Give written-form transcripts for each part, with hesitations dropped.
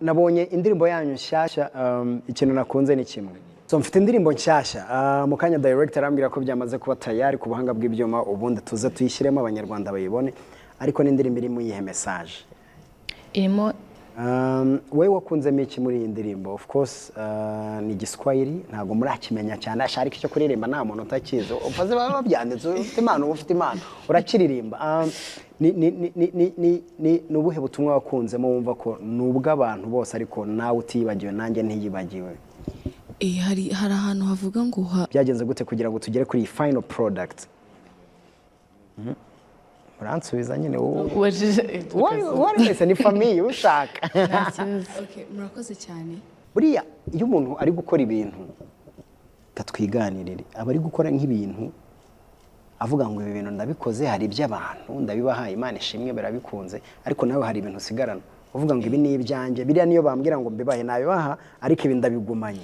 Nabonye indirimbo yanyu nshyashya, ikintu nakunze ni kimwe. So mfite indirimbo nshyashya, mu kanya director arambwira ko byamaze kuba tayari ku buhanga bw'ibyuma, ubundi tuze tuyishyiremo Abanyarwanda bayibone. Ariko n'indirimbo irimo iyihe message? Irimo Wowe wakunzemo iki muri iyi ndirimbo? Of course, ni Igiswahili, ntabwo murakimenya cyane, ariko icyo kuririmba nta muntu utakizi. Ufaze baba babyanditse, ufite impano, uba ufite impano, urakiririmba. Ni ubuhe butumwa wakunzemo wumva ko ni ubw'abantu bose, ariko nawe utiyibagiwe, nanjye ntiyibagiwe? Hari ahantu havuga ngo Byagenze gute kugira ngo tugere kuri iyi final product? Muransubiza nyine wowe. Ubajije Uwo ari wese ni famille ushaka. Nta kibazo. Okay, murakoze cyane. Buriya iyo umuntu ari gukora ibintu, katwiganirire, aba ari gukora nk'ibintu avuga ngo ibi bintu ndabikoze, hari iby'abantu ndabibahaye, Imana ishimwe barabikunze, ariko nawe hari ibintu usigarana uvuga ngo ibi ni ibyanjye, biriya niyo bambwira ngo mbibahe nabibaha, ariko ibi ndabigumanye.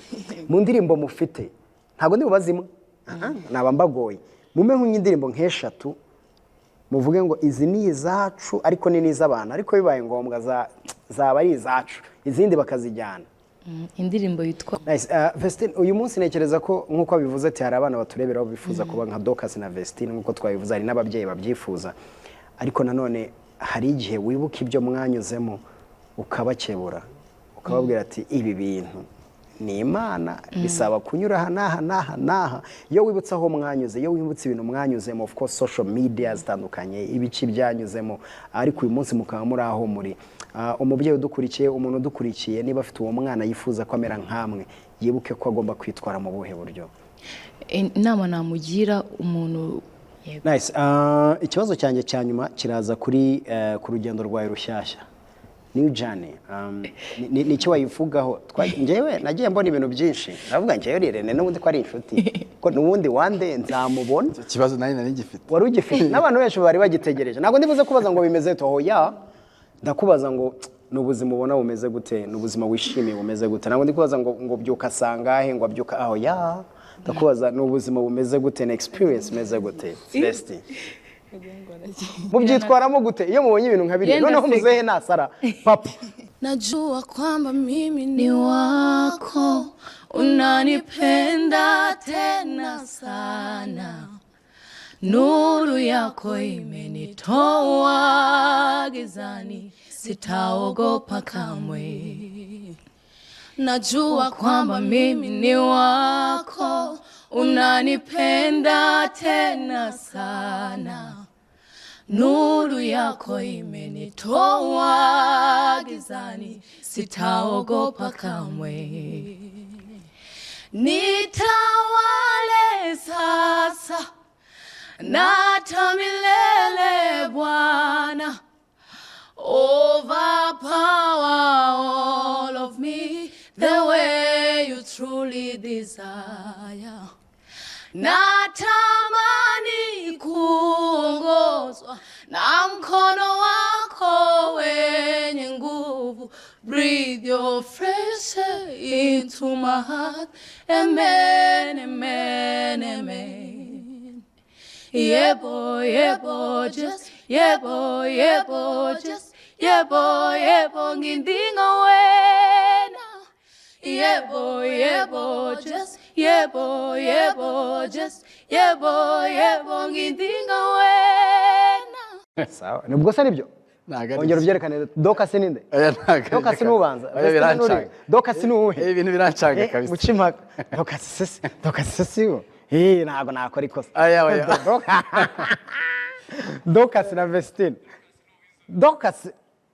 Mu ndirimbo mufite, ntabwo ndi bubaze imwe. Aha, naba mbagoye. Mume nk'indirimbo nk'eshatu muvuge ngo izi ni izacu, ariko ni n'iz'abantu, ariko bibaye ngombwa zaba ari izacu, izindi bakazijyana. Indirimbo yitwa Nice. Vestine, uyu munsi ntekereza ko nk'uko bivuze ati hari abana batureberaho bifuza kuba nka Dorcas na Vestine, nk'uko twabivuze hari n'ababyeyi babyifuza, ariko nanone hari igihe wibuka ibyo mwanyuzemo ukabakebura, ukababwira ati ibi bintu ni Imana, bisaba kunyura aha n'aha n'aha n'aha. Iyo wibutse aho mwanyuze, iyo wibutse ibintu mwanyuzemo, of course social media zitandukanye, ibice byanyuzemo, ariko uyu munsi mukaba muri aho muri. Umubyeyi udukurikiye, umuntu udukurikiye, niba afite uwo mwana yifuza ko amera nkamwe, yibuke ko agomba kwitwara mu buhe buryo? Inama namugira umuntu, yego. Nice. Ikibazo cyanjye cya nyuma kiraza kuri ku rugendo rwawe rushyashya, new journey. Ni icyo wayivugaho? Njyewe nagiye mbona ibintu byinshi, ndavuga njyewe Irene n'ubundi ko ari inshuti, ko n'ubundi wande nzamubona. Icyo kibazo nanjye nari ngifite. Wari ugifite, n'abantu benshi bari bagitegereje. Ntabwo ndibuze kubaza ngo bimeze gute, oya, ndakubaza ngo ni ubuzima ubona bumeze gute, ni ubuzima wishimiye bumeze gute. Ntabwo ndi kubaza ngo byuka sangahe, ngo abyuka aho ya, ndakubaza ni ubuzima bumeze gute, ni experience imeze gute? Best mubyitwaramo gute iyo mubonye ibintu nka biriya? Yenda Noneho seka. muzehe nasara papa. Najua kwamba mimi ni wako, unanipenda tena sana. Nuru yako imenitoa gizani, sitaogopa kamwe. Najua kwamba mimi ni wako, unanipenda tena sana. Nuru yako imenitoa gizani, sitaogopa kamwe. Nitawale sasa na hata milele Bwana. Overpower all of me the way you truly desire. Natamani kuongozwa na mkono wako wenye nguvu. Breathe your fresh air into my heart. Amen, amen, amen. Yebo, yebo, just yebo, yebo, just yebo, yebo, ngidinga wena. Yebo, yebo, just yebo, yebo, just yebo, yebo, ngidinga wena. Sawa, nubwo se nibyo. Ntabwo ari Ongera byo. ubyerekane. Dorcas ninde? Oya, ntabwo ari Dorcas byo. nubanza. Oya, birancanga. Dorcas nuwuhe? Ibintu birancanga kabisa. Muca impaka. Dorcas sisi, Dorcas sisi wo, ntabwo nakora ikosa. Oya, oya. Dorcas na Vestine. Dorcas,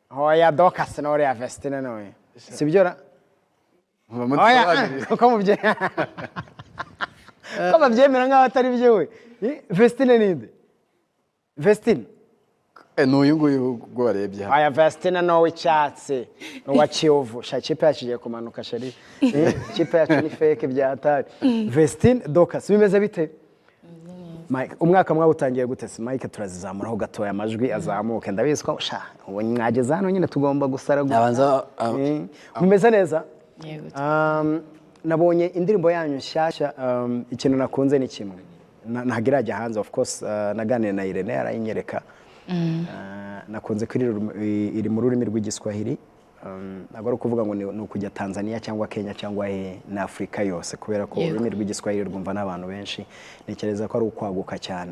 oya, Dorcas na uriya Vestine nawe sibyo ra? Muba Oya, mudusobanurire. ko mubye ko babyemera nk'aho atari byo we. Vestine ninde? Vestine? Ni uyu nguyu ubwo warebye hano. Aya, Vestine ni uw'icyatsi, ni uwa Kiyovu. Sha, ikipe yacu igiye kumanuka chéri. Ikipe yacu ni fake bya hatari. Vestine, Dorcas, bimeze bite? Mike, umwaka mwawutangiye gute se? Mike turazizamuraho gatoya, amajwi azamuke. Ndabizi ko sha ubu mwageze hano nyine tugomba gusara. Abanza Mumeze neza? Yego. Nabonye indirimbo yanyu nshyashya, ikintu nakunze ni kimwe. Ntabwo irajya hanze, of course, naganiriye na Irene arayinyereka. Nakunze ko iri mu rurimi rw'Igiswahili. Ntabwo ari ukuvuga ngo ni ukujya Tanzania cyangwa Kenya cyangwa hehe, ni Afurika yose, kubera ko Yego. ururimi rw'Igiswahili rwumva n'abantu benshi. Ntekereza ko ari ukwaguka cyane.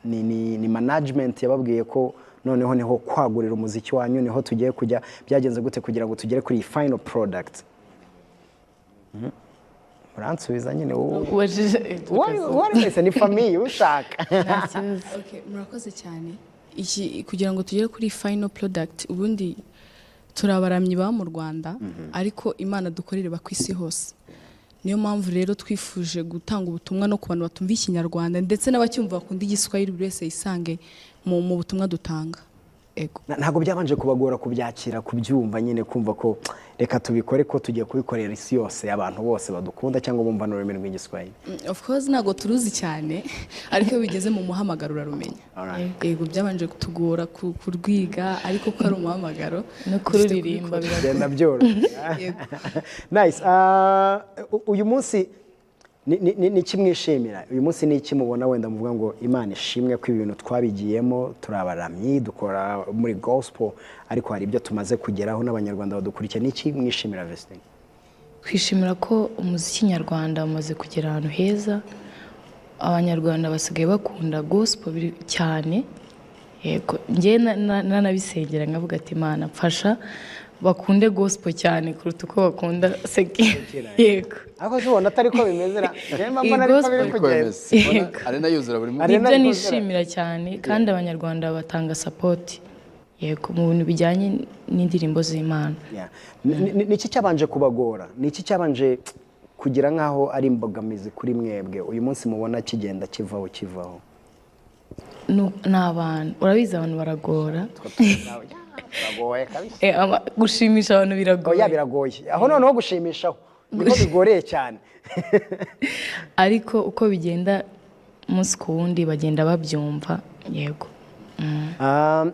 Ni management yababwiye ko noneho niho kwagurira umuziki wanyu, niho tugiye kujya. Byagenze gute kugira ngo tugere kuri iyi final product? Muransubiza nyine wowe. Ubajije Uwo ari wese ni famille ushaka. Nta kibazo. Okay, murakoze cyane. Iki kugira ngo tugere kuri final product, ubundi turi abaramyi baba mu Rwanda, ariko Imana dukorera iba ku isi hose. Niyo mpamvu rero twifuje gutanga ubutumwa no ku bantu batumva Ikinyarwanda ndetse n'abacyumva bakunda Igiswahili, buri wese yisange mu butumwa dutanga. Ego. Ntabwo byabanje kubagora kubyakira, kubyumva nyine, kumva ko reka tubikore, ko tugiye kubikorera isi yose, abantu bose badukunda cyangwa bumva n'ururimi rw'Igiswahili? Of course ntabwo turuzi cyane, ariko iyo bigeze mu muhamagaro urarumenya. Alright. Yego, byabanje kutugora kurwiga, ariko ko ari umuhamagaro No dufite kururirimba kubikora. biragoye. Genda byoroshye. Yego. Nice. Uyu munsi ni iki mwishimira? Uyu munsi ni iki mubona wenda muvuga ngo Imana ishimwe ko ibi bintu twabigiyemo, turi abaramyi, dukora muri gospel, ariko hari ibyo tumaze kugeraho n'Abanyarwanda badukurikiye? Ni iki mwishimira, Vestine? Twishimira ko umuziki nyarwanda umaze kugera ahantu heza. Abanyarwanda basigaye bakunda gospel cyane. Yego, njye nanabisengera nkavuga ati: "Imana mfasha bakunde gospel cyane kuruta uko bakunda secular." Yego. Ariko tubona atari ko bimeze ra. Njyewe mba mbona Iyi ariko biri gospel- Ariko kugenda. bimeze. Ubona Yego. arena yuzura buri munsi. Arena Nibyo yuzura. nishimira cyane, kandi Abanyarwanda batanga support, yego, mu bintu bijyanye n'indirimbo z'Imana. Yeah. Ni iki cyabanje kubagora? Ni iki cyabanje kugira nk'aho ari imbogamizi kuri mwebwe, uyu munsi mubona kigenda kivaho kivaho? Ni abantu, urabizi, abantu baragora. Biragoye kabisa. Gushimisha abantu biragoye. Oya, biragoye. Aho noneho gushimishaho niho bigoreye cyane. Ariko uko bigenda umunsi ku wundi bagenda babyumva, yego.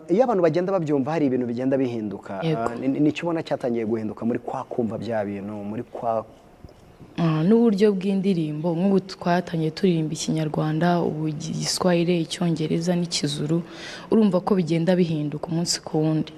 Iyo abantu bagenda babyumva, hari ibintu bigenda bihinduka. Yego. Nicyo ubona cyatangiye guhinduka muri kwa kumva bya bintu, muri kwa N'uburyo bw'indirimbo, nk'ubu twatangiye turirimba Ikinyarwanda, ubu Igiswahili, Icyongereza n'Ikizuru. Urumva ko bigenda bihinduka umunsi ku wundi,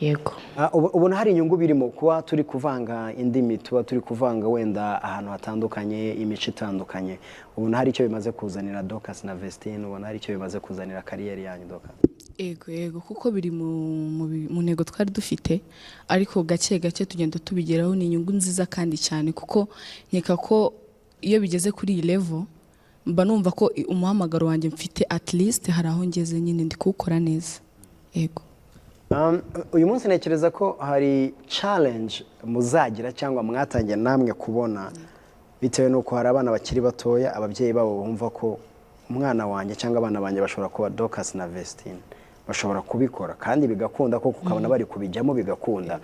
yego. Ubona hari inyungu birimo kuba turi kuvanga indimi, tuba turi kuvanga wenda ahantu hatandukanye, imico itandukanye? Ubona hari icyo bimaze kuzanira Dorcas na Vestine? Ubona hari icyo bimaze kuzanira career yanyu, Dorcas? Ego, kuko biri mu ntego twari dufite, ariko gake gake tugenda tubigeraho. Ni inyungu nziza kandi cyane, kuko nkeka ko iyo bigeze kuri iyi level mba numva ko umuhamagaro wanjye mfite, at least hari aho ngeze nyine, ndi kuwukora neza, yego. Uyu munsi ntekereza ko hari challenge muzagira cyangwa mwatangiye namwe kubona, bitewe n'uko hari abana bakiri batoya, ababyeyi babo bumva ko umwana wanjye cyangwa abana banjye bashobora kuba Dorcas na Vestine, bashobora kubikora kandi bigakunda koko, ukabona bari kubijyamo bigakunda.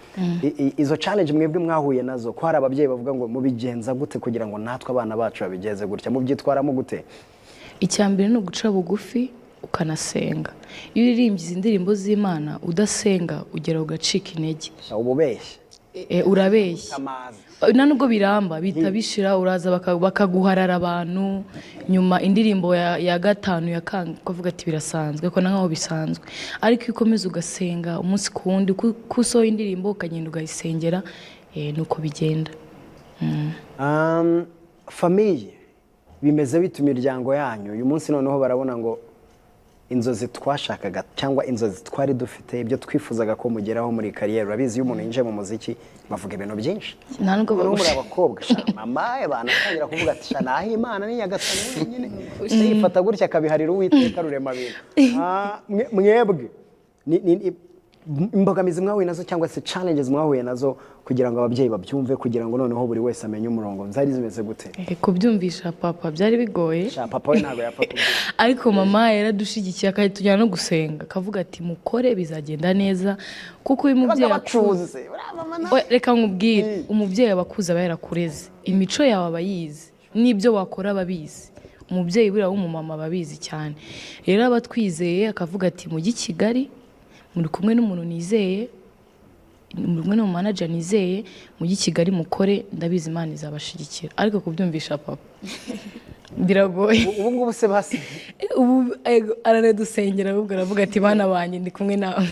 Izo challenge mwebwe mwahuye nazo, ko hari ababyeyi bavuga ngo mubigenza gute kugira ngo natwe abana bacu babigenze gutya, mubyitwaramo gute? Icya mbere ni uguca bugufi ukanasenga. Iyo uririmbye izi ndirimbo z'Imana udasenga, ugera ugacika intege. Ububeshyi. Urabeshya. Amazi. Nta nubwo biramba, bihita bishira. Uraza bakaguharara abantu, nyuma indirimbo ya gatanu ya kanga, ukavuga ati birasanzwe, ko nkaho bisanzwe. Ariko iyo ukomeza ugasenga umunsi ku wundi, uko usohoye indirimbo ukagenda ukayisengera, nuko bigenda. Famille bimeze bite, imiryango yanyu uyu munsi? Noneho barabona ngo inzozi twashakaga cyangwa inzozi twari dufite, ibyo twifuzaga ko mugeraho muri career. Urabizi, iyo umuntu yinjiye mu muziki bavuga ibintu byinshi. Nta nubwo Noneho muri bagusha- abakobwa, sha mama, abantu atangira kuvuga ati sha naho Imana ni Nyagasani wenyine, yifata gutya akabiharira Uwiteka rurema bintu. Mwebwe imbogamizi mwahuye nazo cyangwa se challenges mwahuye nazo kugira ngo ababyeyi babyumve, kugira ngo noneho buri wese amenye umurongo, zari zimeze gute? Kubyumvisha papa byari bigoye. Sha papa we ntabwo yapfa kubyumva. Ariko mama yaradushigikiye, akatujyana no gusenga, akavuga ati mukore bizagenda neza, kuko uyu mubyeyi Babaga akuze bacuze. Uriya mama Oya, reka nkubwire, umubyeyi aba akuze, aba yarakureze, imico yawe aba ayizi, n'ibyo wakora aba abizi. Umubyeyi buriya w'umumama aba abizi cyane. Rero aba atwizeye, akavuga ati mujye i Kigali, muri kumwe n'umuntu nizeye, muri kumwe n'umumanager nizeye, mujye i Kigali mukore, ndabizi Imana izabashigikira. Ariko kubyumvisha papa biragoye. Ubu ngubu se basi? Ubu ego, aranadusengera ahubwo, aravuga ati bana banjye, ndi kumwe nawe.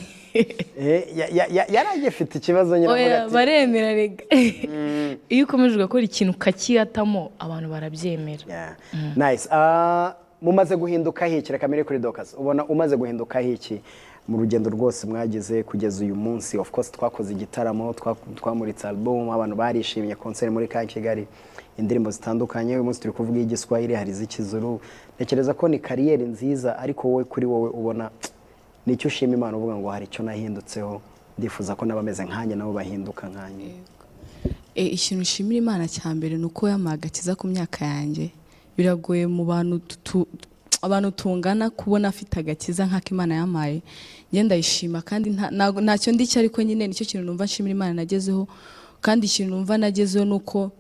Yaragifite ikibazo nyine avuga Oya, ati baremera rega. Iyo ukomeje ugakora ikintu ukakihatamo, abantu barabyemera. Yeah. Nice. Mumaze guhinduka hiki? Reka mbere kuri Dorcas. Ubona umaze guhinduka hiki mu rugendo rwose mwagize kugeza uyu munsi? Of course twakoze igitaramo, twamuritse album, abantu barishimye, concert muri ka Kigali, indirimbo zitandukanye. Uyu munsi turi kuvuga igiswahili, hari iz'ikizuru. Ntekereza ko ni kariyeri nziza, ariko wowe, kuri wowe, ubona nicyo ushima Imana uvuga ngo hari icyo nahindutseho, ndifuza ko n'abameze nkanjye nabo bahinduka nkanjye? Ikintu nshimira Imana cya mbere ni uko yampaye agakiza ku myaka yanjye. Biragoye mu bantu abantu tungana kubona afite agakiza nk'ako Imana yampaye. Njye ndayishima kandi ntacyo ndicyo, ariko nyine nicyo kintu numva nshimira Imana nagezeho. Kandi ikintu numva nagezeho ni uko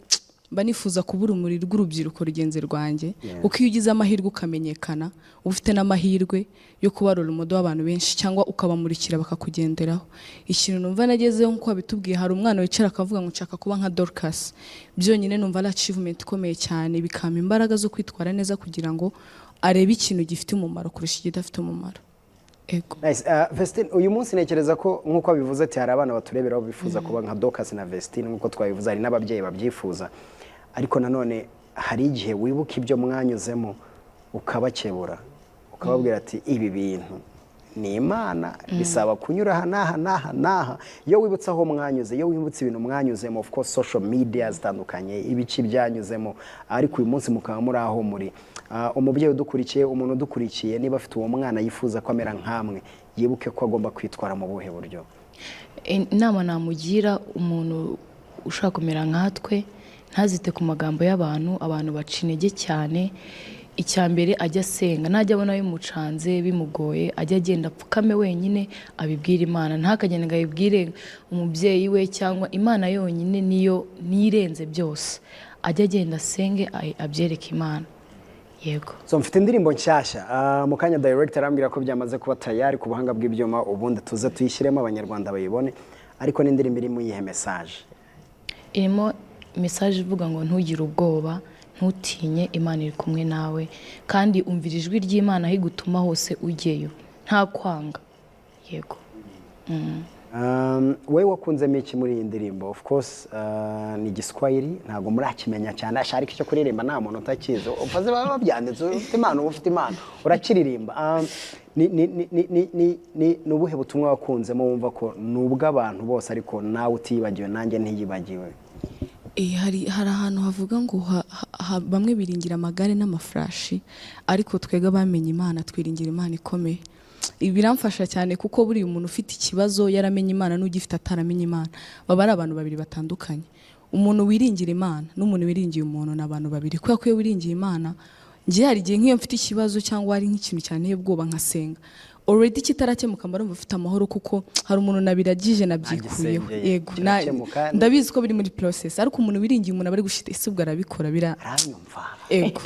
mba nifuza kuba urumuri rw'urubyiruko rugenzi rwanjye, kuko iyo ugize amahirwe ukamenyekana, uba ufite n'amahirwe yo kuba role model w'abantu benshi cyangwa ukabamurikira bakakugenderaho. Ikintu numva nagezeho, nk'uko wabitubwiye, hari umwana wicara akavuga ngo nshaka kuba nka Dorcas, byonyine numva ari achievement ikomeye cyane, bikampa imbaraga zo kwitwara neza kugira ngo arebe ikintu gifite umumaro kurusha ikidafite umumaro. Ego. Nice. Vestine, uyu munsi ntekereza ko nk'uko wabivuze ati hari abana batureberaho bifuza kuba nka Dorcas na Vestine, nk'uko twabivuze, hari n'ababyeyi babyifuza, ariko nanone hari igihe wibuka ibyo mwanyuzemo ukabakebura, ukababwira ati ibi bintu ni Imana, bisaba kunyura aha n'aha n'aha n'aha. Iyo wibutse aho mwanyuze, iyo wibutse ibintu mwanyuzemo, of course social media zitandukanye, ibice byanyuzemo, ariko uyu munsi mukaba muri aho muri. Umubyeyi udukurikiye, umuntu udukurikiye, niba afite uwo mwana yifuza ko amera nkamwe, yibuke ko agomba kwitwara mu buhe buryo? Inama namugira, umuntu ushaka kumera nkatwe, ntazite ku magambo y'abantu. Abantu baca intege cyane. Icya mbere, ajya asenga. Najya abona bimucanze, bimugoye, ajya agenda apfukame wenyine abibwire Imana. Ntakagende ngo abibwire umubyeyi we cyangwa Imana yonyine niyo nirenze byose. Ajya agenda asenge, abyereke Imana. Yego. So mfite indirimbo nshyashya. Mu kanya director arambwira ko byamaze kuba tayari ku buhanga bw'ibyuma, ubundi tuze tuyishyiremo Abanyarwanda bayibone. Ariko n'indirimbo irimo iyihe message? Irimo message ivuga ngo ntugire ubwoba, ntutinye, Imana iri kumwe nawe, kandi umvira ijwi ry'Imana aho igutuma hose ujyeyo, nta kwanga. Yego. Wowe wakunzemo iki muri iyi ndirimbo? Of course ni Igiswahili, ntabwo murakimenya cyane, ariko icyo kuririmba nta muntu utakizi. Ufaze baba babyanditse, ufite impano, uba ufite impano, urakiririmba. Ni ubuhe butumwa wakunzemo wumva ko ni ubw'abantu bose, ariko nawe utiyibagiwe, nanjye ntiyibagiwe? Hari ahantu havuga ngo bamwe biringira amagare n'amafarashi, ariko twebwe abamenye Imana twiringira Imana ikomeye. Ibi biramfasha cyane, kuko buriya umuntu ufite ikibazo yaramenye Imana n'ugifite ataramenye Imana baba ari abantu babiri batandukanye. Umuntu wiringira Imana n'umuntu wiringiye umuntu ni abantu babiri, kubera ko iyo wiringiye Imana, njye hari igihe nk'iyo mfite ikibazo cyangwa hari nk'ikintu cyanteye ubwoba nkasenga, already kitarakemuka mba numva mfite amahoro, kuko hari umuntu nabiragije, nabyikuyeho. Nagisengeye, Yego, kirakemuka. Ndabizi ko biri muri process, ariko umuntu wiringiye umuntu aba ari gushita, ese ubwo arabikora bira Aranyumva Ego.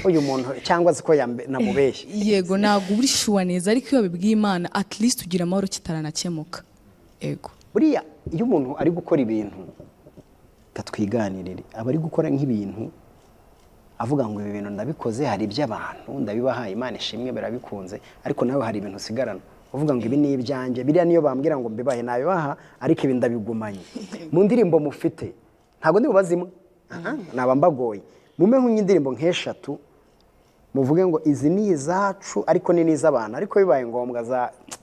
uyu muntu, cyangwa azi ko namubeshye? Yego, ntabwo uri sure neza, ariko iyo wabibwiye Imana, at least ugira amahoro kitaranakemuka. Ego. Buriya iyo umuntu ari gukora ibintu, katwiganirire, aba ari gukora nk'ibintu avuga ngo ibi bintu ndabikoze, hari iby'abantu ndabibahaye, Imana ishimwe birabikunze, ariko nawe hari ibintu usigarana uvuga ngo ibi ni ibyanjye, biriya niyo bambwira ngo mbibahe nabibaha, ariko ibi ndabigumanye. Mu ndirimbo mufite, ntabwo ndi bubaze imwe. Aha, naba mbagoye. Mume nk'indirimbo nk'eshatu muvuge ngo izi ni izacu, ariko ni n'iz'abantu, ariko bibaye ngombwa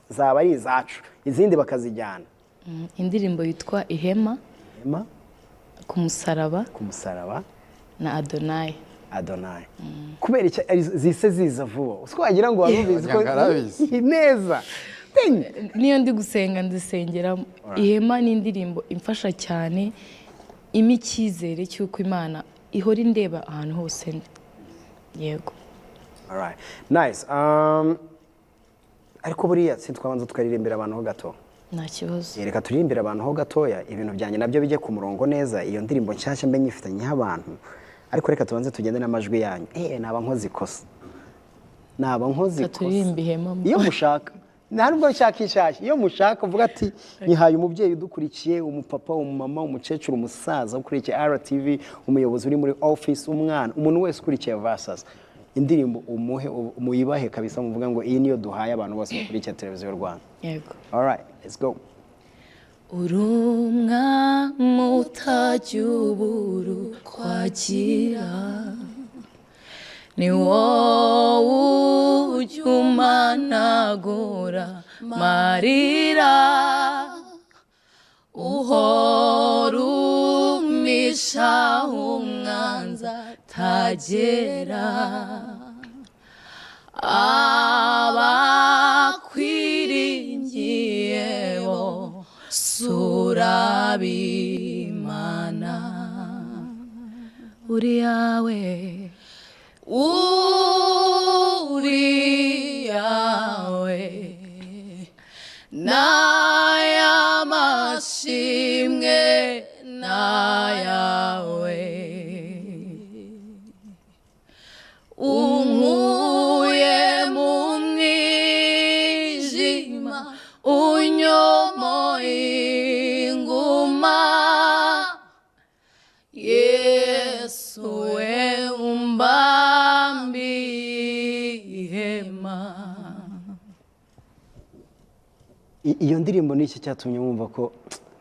zaba ari izacu, izindi bakazijyana. Indirimbo yitwa Ihema, Ihema, Ku musaraba, Ku musaraba, na Adonayi. Adonai. Kubera icyo zise ziza vuba, usiko wagira ngo wari ubizi ko Wagira ngo arabizi. neza. Ting! Niyo ndi gusenga ndisengeramo. Ihema ni indirimbo imfasha cyane, impa icyizere cy'uko Imana ihora indeba ahantu hose ndi. Yego. Alright. Nice. Ariko buriya si twabanza tukaririmbira abantu ho gato? Nta kibazo. Reka turirimbire abantu ho gatoya, ibintu byanjye nabyo bijye ku murongo neza, iyo ndirimbo nshyashya mbe nyifitanyeho abantu. Ariko reka tubanze tugende n'amajwi yanyu. Naba nkoze ikosa. Naba nkoze Reka ikosa. turirimbe Ihema. Iyo mushaka, nta nubwo nshaka inshyashya, iyo mushaka uvuga ati nyihaye umubyeyi udukurikiye, umupapa, umumama, umukecuru, umusaza ukurikiye RTV, umuyobozi uri muri office, umwana, umuntu wese ukurikiye Versus. Indirimbo umuhe muyibahe kabisa, muvuga ngo iyi niyo duhaye abantu bose bakurikiye televiziyo Rwanda. Yego. All right, let's go. Uri umwami utajya ubura ukwakira, ni wowe ujya umanagura marira, uhora umisha umwanzi atagera, abakwiringiye bose urabimana. Uri yawe, uri yawe, n'ay'amashimwe n'ayawe, unkuye mu mwijima unyomoye inguma, Yesu we umbambi ihema. Iyo ndirimbo ni iki cyatumye wumva ko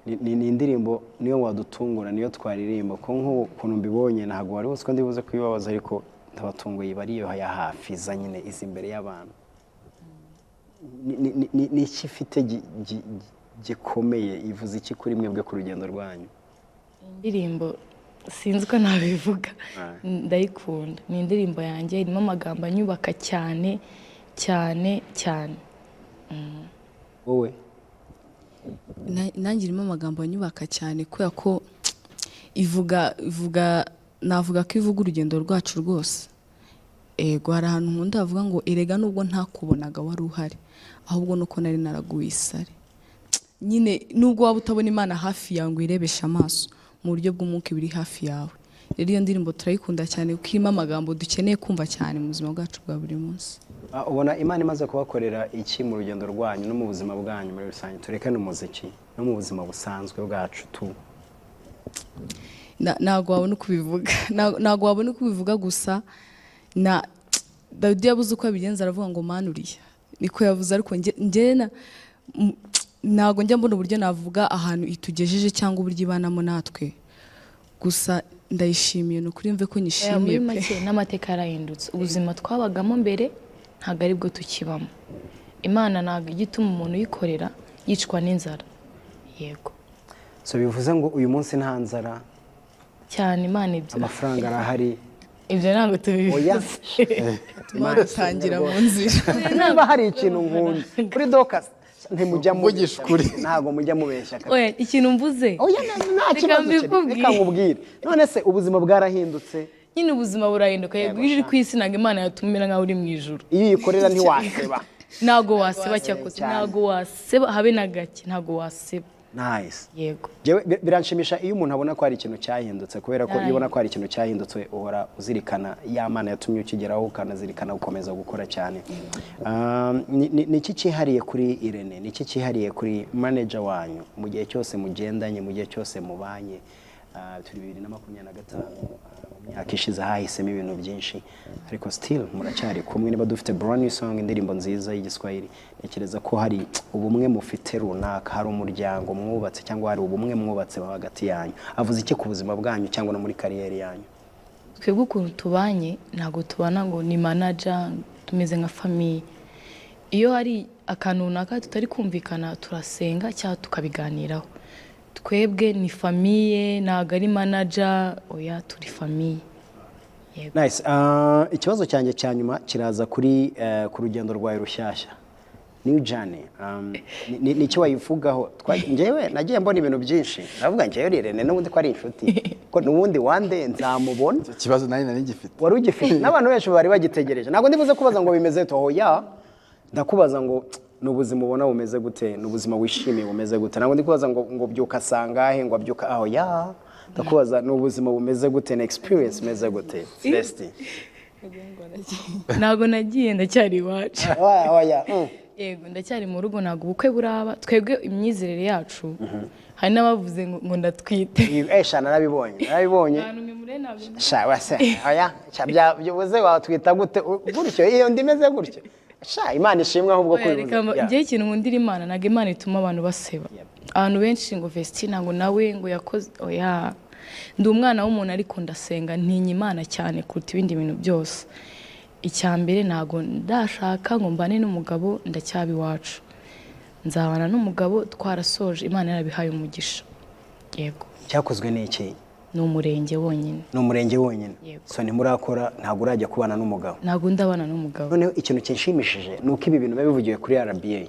ni indirimbo niyo wadutungura, niyo twaririmba? Ko nk'ukuntu mbibonye ntabwo wari uzi ko ndibuze kuyibabaza, ariko ndabatunguye, iba ariyo ya hafiza nyine izi imbere y'abantu. Ni iki ifite gikomeye, ivuze iki kuri mwebwe ku rugendo rwanyu? Indirimbo sinzi ko nabivuga, ndayikunda. Ni indirimbo yanjye irimo amagambo anyubaka cyane cyane cyane. Wowe? Nanjye irimo amagambo anyubaka cyane, kubera ko ivuga navuga ko ivuga urugendo rwacu rwose. Ego, hari ahantu nkunda bavuga ngo erega nubwo ntakubonaga wari uhari, ahubwo nuko nari naraguye isari. Nyine nubwo waba utabona Imana hafi yawe ngo uyirebeshe amaso, mu buryo bw'umwuka ibiri hafi yawe. Rero iyo ndirimbo turayikunda cyane kuko irimo amagambo dukeneye kumva cyane mu buzima bwacu bwa buri munsi. Ubona Imana imaze kubakorera iki mu rugendo rwanyu no mu buzima bwanyu muri rusange? Tureke n'umuziki no mu buzima busanzwe bwacu tu. Ntabwo wabona uko ubivuga, ntabwo wabona uko ubivuga gusa na Dawidi yabuze uko abigenza, aravuga ngo Mana uriya, niko yavuze. Ariko njye ntabwo njya mbona uburyo navuga ahantu itugejeje cyangwa uburyo ibanamo natwe, gusa ndayishimiye, ni ukuri mve ko nyishimiye pe. Muri make n'amateka yarahindutse, ubuzima twabagamo mbere ntabwo aribwo tukibamo. Imana ntabwo ijya ituma umuntu uyikorera yicwa n'inzara. Yego. So bivuze ngo uyu munsi nta nzara cyane, Imana ibyo amafaranga arahari, ibyo ntabwo tubivuze. Tutangira mu nzira. Niba hari ikintu nkunda kuri Dorcas, ntimujya Mvugisha ukuri. Ntabwo mujya mubeshya. Oya, ikintu mvuze. Oya, nta kibazo, reka nkubwire. None se ubuzima bwarahindutse? Nyine ubuzima burahinduka. Yego, iyo uri ku isi ntabwo Imana yatumira nkaho uri mu ijuru. Iyo uyikorera ntiwaseba. Ntabwo waseba cyakoze, ntabwo waseba habe na gake, ntabwo waseba. Nice. Yego. Biranshimisha iyo umuntu abona ko hari ikintu cyahindutse, kubera ko iyo ubona ko hari ikintu cyahindutse uhora uzirikana ya Mana yatumye ukigeraho, ukanazirikana gukomeza gukora cyane. Ni iki cyihariye kuri Irene? Ni iki cyihariye kuri manager wanyu mu gihe cyose mugendanye, mu gihe cyose mubanye? Turi 2025, mu myaka ishize hahisemo ibintu byinshi, ariko still muracyari kumwe. Niba dufite brand new song, indirimbo nziza y'igiswahili, ntekereza ko hari ubumwe mufite runaka, hari umuryango mwubatse cyangwa hari ubumwe mwubatse hagati yanyu. Avuze iki ku buzima bwanyu cyangwa no muri kariyeri yanyu? Twebwe ukuntu tubanye ntabwo tubana ngo ni manager, tumeze nka famille. Iyo hari akantu runaka tutari kumvikana turasenga cyangwa tukabiganiraho. Twebwe ni famille, ntabwo ari manager, oya turi famille. Yego. Nice. Ikibazo cyanjye cya nyuma kiraza kuri ku rugendo rwawe rushyashya, New Journey. Ni icyo wayivugaho? Njyewe nagiye mbona ibintu byinshi, ndavuga njyewe Irene n'ubundi ko ari inshuti, ko n'ubundi wande nzamubona. Icyo kibazo nari nari ngifite. Wari ugifite, n'abantu benshi bari bagitegereje. Ntabwo ndibuze kubaza ngo bimeze bite, oya ndakubaza ngo ni ubuzima ubona bumeze gute, ni ubuzima wishimiye bumeze gute. Ntabwo ndikubaza ngo byuka sangahe, ngo byuka aho, ya ndakubaza ni ubuzima bumeze gute, ni experience imeze gute. Celeste. Ntabwo nagiye, ndacyari iwacu. Oya. Yego, ndacyari mu rugo, ntabwo ubukwe buraba. Twebwe imyizerere yacu, hari n'abavuze ngo ndatwite. Esha narabibonye. Sha wase oya sha byabuze watwita gute gutyo iyo ndimeze gutyo. Sha Imana ishimwe ahubwo kubivuze. Ngiye ikintu nkundira Imana, ntabwo Imana ituma abantu baseba. Abantu benshi ngo Vestine ngo nawe ngo yakoze, oya ndi umwana w'umuntu ariko ndasenga ntinya Imana cyane kuruta ibindi bintu byose. Icya mbere ntabwo ndashaka ngo mbane n'umugabo, ndacyaba iwacu. Nzabana n'umugabo twarasoje, Imana yarabihaye umugisha. Yego. Cyakozwe n'iki? Ni umurenge wonyine. Ni umurenge wonyine. So ntimurakora, ntabwo urajya kubana n'umugabo. Ntabwo ndabana n'umugabo. Noneho ikintu kinshimishije ni uko ibi bintu biba bivugiwe kuri RBA.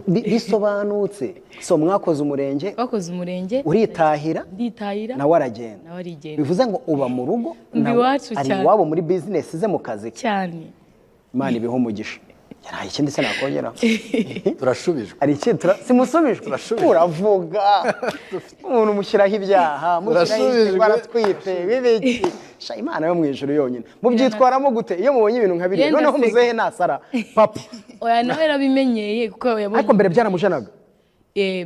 Bisobanutse. So mwakoze umurenge. Twakoze umurenge. Uritahira. Nditahira. Nawe aragenda. Nawe arigenda. Bivuze ngo uba mu rugo, ari iwabo muri business ze mu kazi cyane. Imana ibiho umugisha. Nta ikindi se nakongera. Turashubijwe. Ari ikindi simusubijwe. Uravuga. Umuntu mushyiraho ibyaha, mushyiraho baratwite, bibiki. Sha Imana yo mu ijuru yonyine. Mubyitwaramo gute iyo mubonye ibintu nka biriya? Noneho muzehe nasara papa. Oya nawe yarabimenyeye kuko yabonye. Ariko mbere byaramujenaga.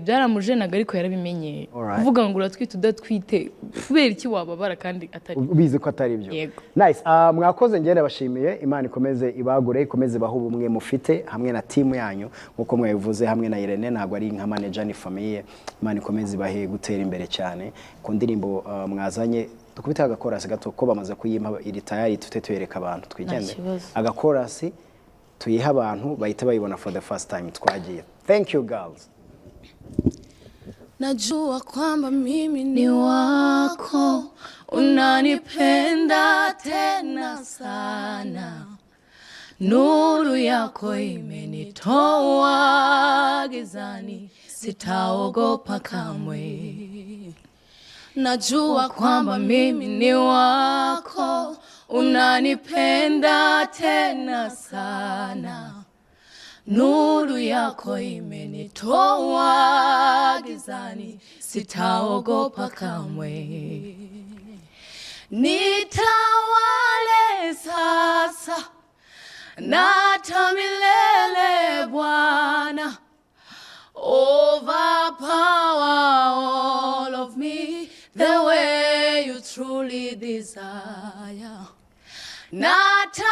Byaramujenaga ariko yarabimenyeye. Kuvuga ngo uratwite udatwite kubera iki wababara kandi atari ubizi ko atari byo. Nice. Mwakoze ngende bashimiye, Imana ikomeze ibagure, ikomeze baho ubumwe mufite hamwe na team yanyu nkuko mwabivuze hamwe na Irene, ntabwo ari nka manager ni famille. Imana ikomeze ibahe gutera imbere cyane. Ku ndirimbo mwazanye dukubita agakorasi gato ko bamaze kuyimpa iri tayari tute tuyereka abantu twigende. Agakorasi tuyiha abantu bahita bayibona for the first time twagiye. Thank you girls. Najua kwamba mimi ni wako, unanipenda tena sana. Nuru yako imenitoa gizani, sitaogopa kamwe. Najua kwamba mimi ni wako, unanipenda tena sana. Nuru yako imenitoa gizani, sitaogopa kamwe. Nitawale sasa na hata milele Bwana. Overpower all of me the way you truly desire. Natamani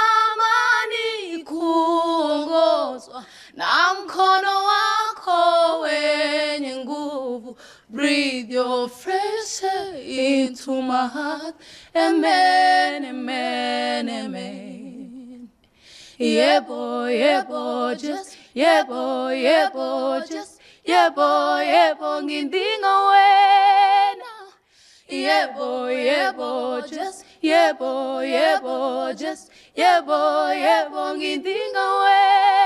kuongozwa na mkono wako wenye nguvu. Breathe your fresh air into my heart. Amen, amen, amen. Yebo, yebo, just yebo, yebo, just yebo, yebo, ngidinga wena. Yebo, yebo, just yebo, yebo, just yebo, yebo, ngidinga wena.